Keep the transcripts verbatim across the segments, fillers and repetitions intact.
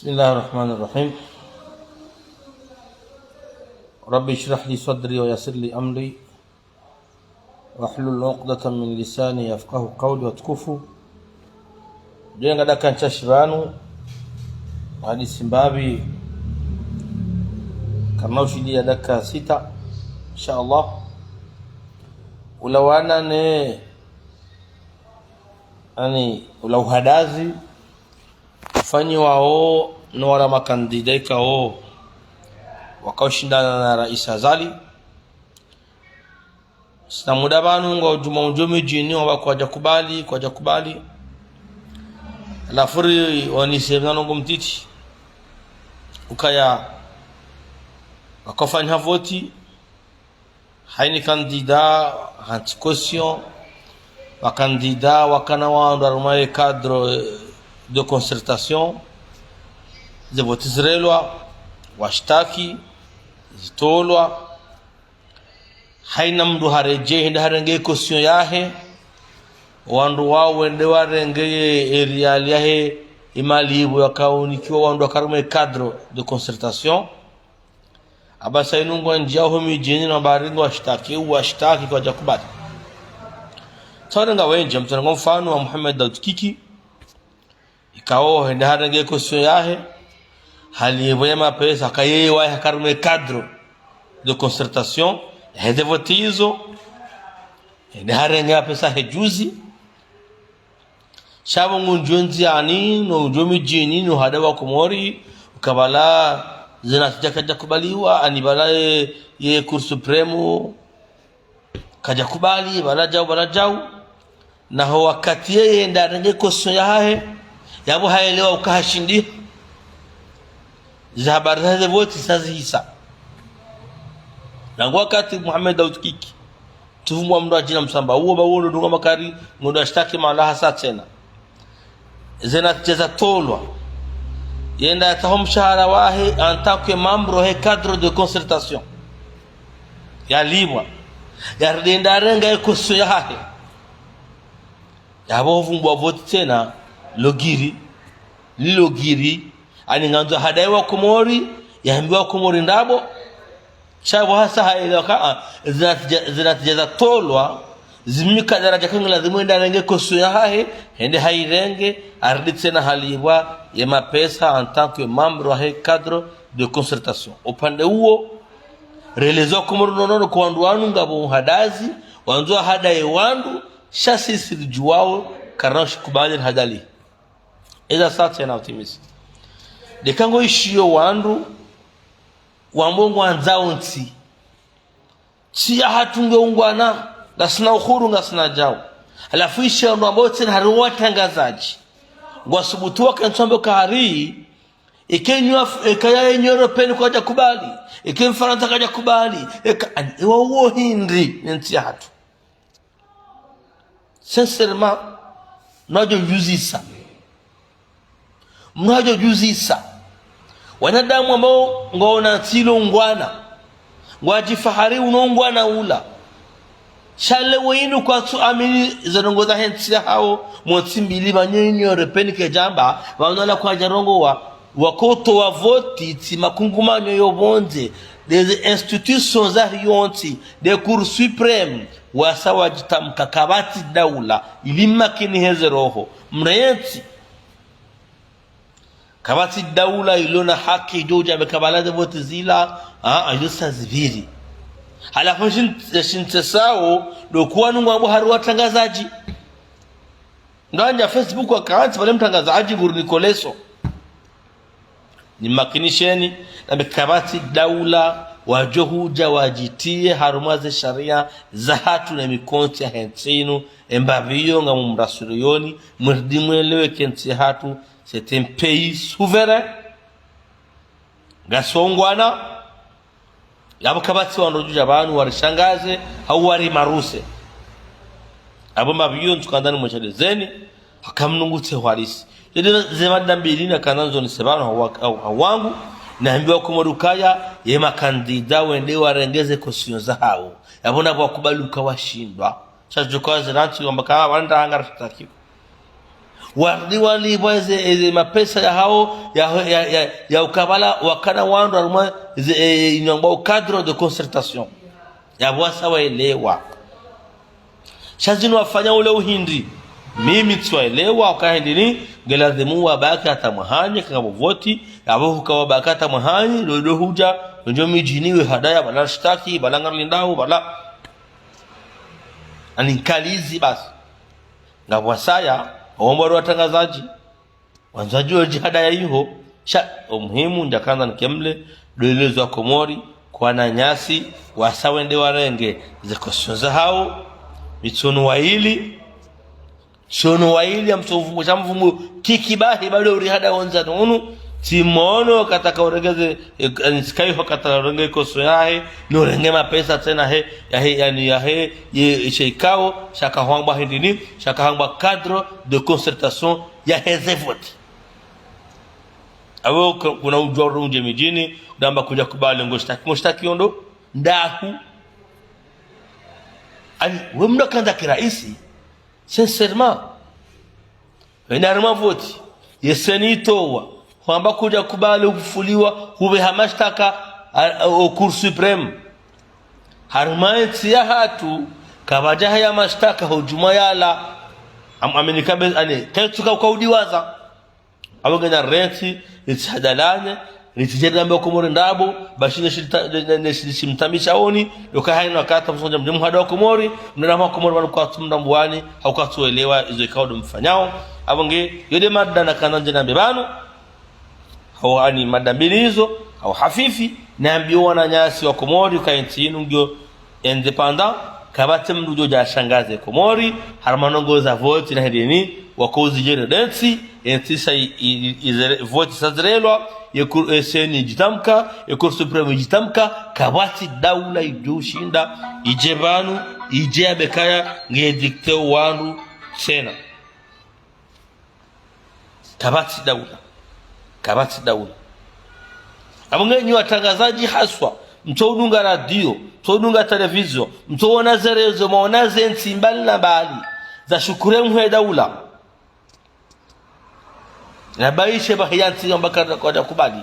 بسم الله الرحمن الرحيم. رب اشرح لي صدري ويسر لي أمري واحلل عقدة من لساني يفقهوا قولي. Watukufu, ndenga dakika ntsashi pvanu, hadisi mbapvi, karina ushindi ya dakika sita, insha Allah. Ulawana ne, ani, ula uhadazi ufanyiwao no wala makandida ikao wakao shindana na Rais Azali. Sina muda pvanu ngwadjo undjia midjini, wamba kwadja kubali, kwadja kubali. Halafu ri wanise mna ndrongoo mtiti. Ukaya wakofanya voti, haina kandida, hantsi caution, makandida wakana wandru harumwa ye cadre de concertation, ze voti zirelwa, washtaki, zitolwa, haina mndru haredjei, hende harenge caution yahe, wandru wao wende warenge ye, ye riali yahe, imali ibu yakaunikiwa wandru waka harumwa ye cadre de concertation. Apvasa inu ngwandjiao ho midjini na wamba ri ngwashtaki, washtaki kwadja kubali. Tsaure ngawendji, mtsaure ngo mfano wa Mohamed Daoud Kiki, ikao hende harenge caution yahe, halipvwa ye mapesa, haka yeye waye haka harumwa ye cadre de concertation, heze voti izo, hende harenge mapesa he juzi. Sha pvo ngudjo ndziani, no udjo midjini, no uhada wa Komori, uka pvala ze natija kazidja kubaliwa, ani pvala ye, ye Cour suprême kadja kubali, pvala djau, pvala djau. Na ho wakati yeye nda harenge caution yahahe, yapvo haelewa uka hashindi. Ze habari zahe ze voti sa zihisa. Rangu wakati Mohamed Daoud Kiki, tsuvumbua mndru adjina msamba, uwo ba uwo ndo dunga makari, ngudjo ashtaki mahala hasa tsena. Ze natija zatolwa. Yenda yatsaha o mshahara wahe en tant que membre he cadre de concertation. Yalipvwa. Yarudi yende yarenge ye caution yahahe. Yapvo huvumbua voti tsena, logiri, lilogiri, ani ngandzo hadaye wa Komori, yahambiwa Komori ndrabo. Sha pvo hasa haelewa ka, ah, ze natija, ze natija zatolwa, zimnika daraja ka ngilazimu yende yarenge caution yahahe, hende hayirenge, harudi tsena halipvwa ye mapesa en tant que membre wahe cadre de concertation. Upande uwo, releze wa Komori nono no uka wandru wanu ngapvo uhadazi, wandzo wahadaye wandru, sha sisi ridjuwao, karina ushikubali hadali. Eza sa tsena utimisi. Ndeka ngoishiyo wandru, wambo ngwandzao ntsi. Ntsi yahatru nge ungwana, ngasina uhuru, ngasina djau. Halafu ishiyo wandru wambo tsena hari watrangazadji. Ngwasubutu wake ntsu wambe kari, eka Union Af-, eka ya Union Européenne kwadja kubali, eka Mfarantsa kadja kubali, eka, ani, ewa uwo hindri, ne ntsi yahatru. Sincèrement, mnadjo djuzisa. Mnadjo djuzisa. Wanadamu ambao ngwaona ntsi ilo ungwana. Ngwadjifahari uno ungwana ula. Sha leo inu kwatsu amini ze ndrongoo zahe ntsi yahao, mo ntsi mbili pvanu Union Européenne kedjamba, pvanu wala kwadja rongowa, wakotowa voti tsi makungumanyo yo pvondze, ndeze institutions zahe yontsi, nde Cour suprême, wasa wadjitamka kapvatsi daula, ili makini heze roho. Mrentsi. Kapvatsi daula ilo na haki idjo udja mbe kabala ze voti zila, ah, ah, izo sa zipviri. Halafu shin-, shintsesao, ndo kuwa nungu wambo hari watrangazadji. Ngandja Facebook wakantsi pvale mtrangazadji nguri nikoleso. Nimakinisheni, nambe kapvatsi daula, wadjo hudja wadjitiye harumwa ze sharia zahatru ne mikontsi yahe ntsi inu, embapvi iyo ngamumrasuriyoni, mwiridi mwelewe ke ntsi yahatru, c'est un pays souverain. Ngasi ungwana, yapvo kapvatsi wandru wadjo udja pvanu warishangaze, hau warimaruse. Apvo mbapvi iyo ntsu kandani mwesha lezeni, haka mnungu tse hwarisi. Yedina ze mada mbili nakana nizonese pvanu hawa-, hawa-, hawangu, nahambiwa Komori ukaya, ye makandida wende warengeze caution zahao. Yapvo napvo wakubali uka washindwa. Sha djo kwa zirantsi wamba ka wandru hanga rashitaki. Warudi walipvwa eze, eze mapesa yahao, ya, ya, ya, ya ukabala wakana wandru harumwa ze, e, inyangwa au cadre de concertation. Yapvo wasa waelewa. Sha zinu wafanya ule uhindri. Mimi tsiwaelewa, uka hindri ni, ngeladhimu wabaki hata mwahanyi, kanga pvo voti, yapvo huka wabaki hata mwahanyi, ndo, ndo hudja, ndjo midjini we hadaya, pvala shitaki, pvala ngarlindao, pvala. Ani nkalizi basi. Ngapvo wasaya, wombo wali watrangazadji. Wandzadji wo djihada ya iho, sha, omuhimu, ndjakandza nikemle, ndo elezo wa Komori, kwa wananyasi, wasa wende warenge, ze caution zahao, mitsono waili, tsono waili, ya mtso mvumo, sha mvumo, kiki bahi, bado urihada wandza nunu, tsi mono, kataka urenge ze, e, e, ntsika iho kataka urenge caution yahe, no urenge mapesa tsena he, yahe, yani yahe, ye, she ikao, sha kahwamba hindri ni, sha kahwamba cadre de concertation, yaheze voti. Apvo ku-, kuna udjuwa undje midjini, udamba kudja kubali ngo shitaki, ngo shitaki yondo, ndahu. Ani, we mndru kandza kiraisi, sincèrement. Wena harumwa voti, ye CENI itowa, hwamba kudja kubali ufuliwa, hupveha mashtaka, a, a, o Cour suprême. Harumwa entsi yahatru, kapvadja haya mashtaka ho djumwa yala, am-, aminika be-, ane, kaitsuka ukaudiwaza. Apvo ngena rentsi, ritsi hadalane, ritsi djeri nambe Komori ndrabo, bashi ne shilita-, ne, ne, ne shili shimtamisha oni, yoka haina wakati msonja mdje muhada wa Komori, mnena mwa Komori pvanu kwatsu mdambuwani, hau kwatsu elewa izo ikao ndo mfanyao. Apvo nge, yo nde mada nakandza ndje nambe pvanu, hau ani mada mbili izo, hau hafifi, nambiyo wananyasi wa Komori, uka entsi inu ngiyo indépendant, kapvatsi mndru udjo dja shangaze Komori, harumwa ndrongoo za voti na hindri ni, wako uzidjere dentsi, entsi sa i, i, i, izere-, voti sa zirelwa, ye Cour, e CENI idjitamka, ye Cour suprême idjitamka, kapvatsi daula idjo ushinda, idje pvanu, idje yambe kaya, nge dicter wandru tsena. Kapvatsi daula. Kapvatsi daula. Apvo nge nyi watrangazadji haswa, mtso udunga radio, mtso udunga télévision, mtso wona ze réseaux, mwaona ze ntsi mbali na mbali, za shukuru mwe daula. Na baishe bahi ya ntsi yamba kardja kwadja kubali.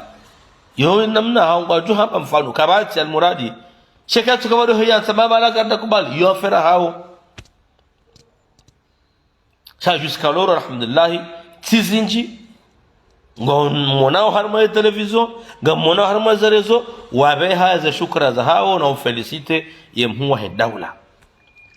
Yo namna hao ngwadjo hamba mfano, kapvatsi almuradi. Sheka tsu kapvado he ya ntsi mabala kardja kubali, yo affaire hao. Sha jusqu'à l'heure, alhamdulillahi, tsi zindji, ngamwonao harumwa ye télévision, ngamwonao harumwa ze réseaux, wapveha ze shukura zahao na uféliciter ye mhuu wahe daula.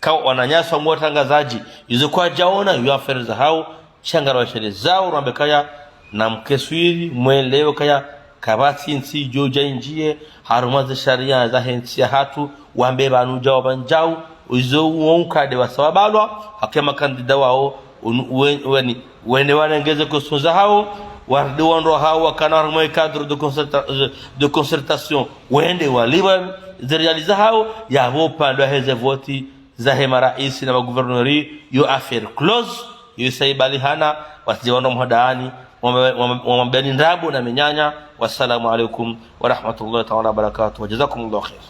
Ka wananyasi wa mwatrangazadji, izo kwadjaona, yo affaire zahao, sha ngarawashelezao, rambe kaya, na mkeswiri, mwelewe kaya, kapvatsi ntsi idjo dja indjiye, harumwa ze sharia zahe ntsi yahatru, wambe pvanu djau pvanu djau, izo uwo nkade wasa wabalwa, hake makandida wao, un-, wen-, weni, wende warenge ze caution zahao, warudi wandru wahao, wakana harumwa ye cadre de concerta-, de concertation, wende walipvwa ze riali zahao, yapvo upande waheze voti, zahe maraisi na magouverneur, yo affaire close, yo isa ibalihana, wasidje wandru muhadaani, wama-, wama-, wamabeni ndrabo na minyanya. Wassalamu alaikum wa rahmatullahi ta'ala wa barakatuh. Wa jazakumullahu khair.